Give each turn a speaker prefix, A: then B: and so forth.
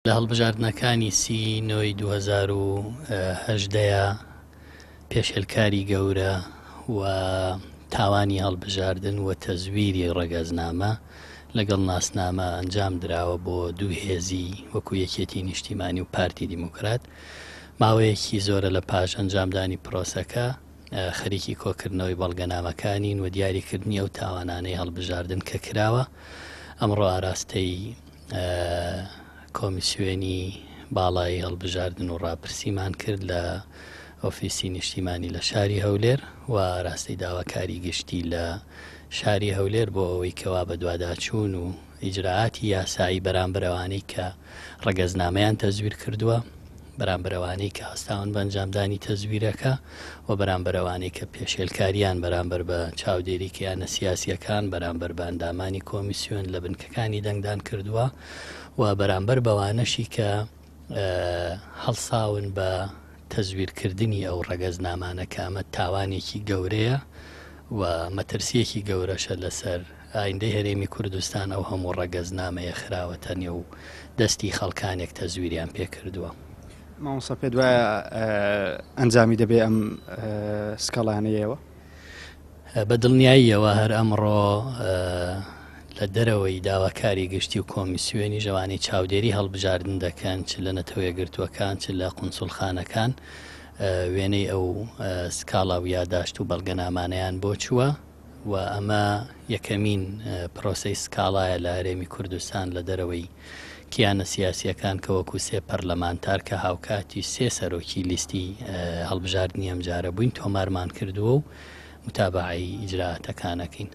A: لە هەڵبژاردنەکانی سی نۆی 2018 پێشێلکاری گەورە و تاوانی هەڵبژاردن و تەزویری ڕەگەزنامە لەگەڵ ناسنامە ئەنجام دراوە بۆ دوو هێزی وەکو یەکێتی نیشتیمانی و پارتی دیموکرات. ماوەیەکی زۆرە لە پاش ئەنجامدانی پرۆسەکە خەریکی کۆکردنەوەی بەڵگەنامەکانین و دیاریکردنی ئەو تاوانانەی هەڵبژاردن کە کراوە. ئەمڕۆ ئاراستەی کۆمیسیۆنی باڵای هەڵبژاردن و ڕاپرسیمان کرد لە ئۆفیسی نیشتیمانی لە شاری هەولێر و ئاراستەی داواکاری گشتی لە شاری هەولێر بۆ ئەوەی کەوا بەدواداچوون و ئیجرائاتی یاسایی بەرامبەر ئەوانەی کە ڕەگەزنامەیان تەزویر کردووە، بەرامبەر ئەوانەی کە هەستاون بە ئەنجامدانی تەزویرەکە و بەرامبەر ئەوانەی کە پێشێلکاریان بەرامبەر بە چاودێری کیانە سیاسییەکان، بەرامبەر بە ئەندامانی کۆمیسیۆن لە بنکەکانی دەنگدان کردووە و بەرامبەر بەوانەشی کە هەڵساون بە تەزویرکردنی ئەو ڕەگەزنامانە کە ئەمە تاوانێکی گەورەیە و مەترسییەکی گەورەشە لەسەر ئایندەی هەرێمی کوردستان، ئەو هەموو ڕەگەزنامەیە خراوەتە نێو دەستی خەڵکانێک تەزویریان پێکردووە.
B: مامۆستا پێت وایە ئەنجامی دەبێ ئەم سکاڵایانەی ئێوە؟
A: بە دڵنیاییەوە هەر ئەمڕۆ لە دەرەوەی داواکاری گشتی و کۆمیسیۆنیش ئەوانەی چاودێری هەڵبژاردن دەکەن چ لە نەتەوە یەکگرتووەکان چ لە قونسوڵخانەکان وێنەی ئەو سکاڵا و یاداشت و بەڵگەنامانەیان بۆ چووە و ئەمە یەکەمین پرۆسەی سکاڵایە لە هەرێمی کوردستان لە دەرەوەی کیانە سیاسییەکان کە وەکو سێ پەرلەمانتار کە هاوکاتی سێ سەرۆکی لیستی هەڵبژاردنی ئەمجارە بووین تۆمارمان کردووە و متابەعەی ئیجرائاتەکان ئەکەین.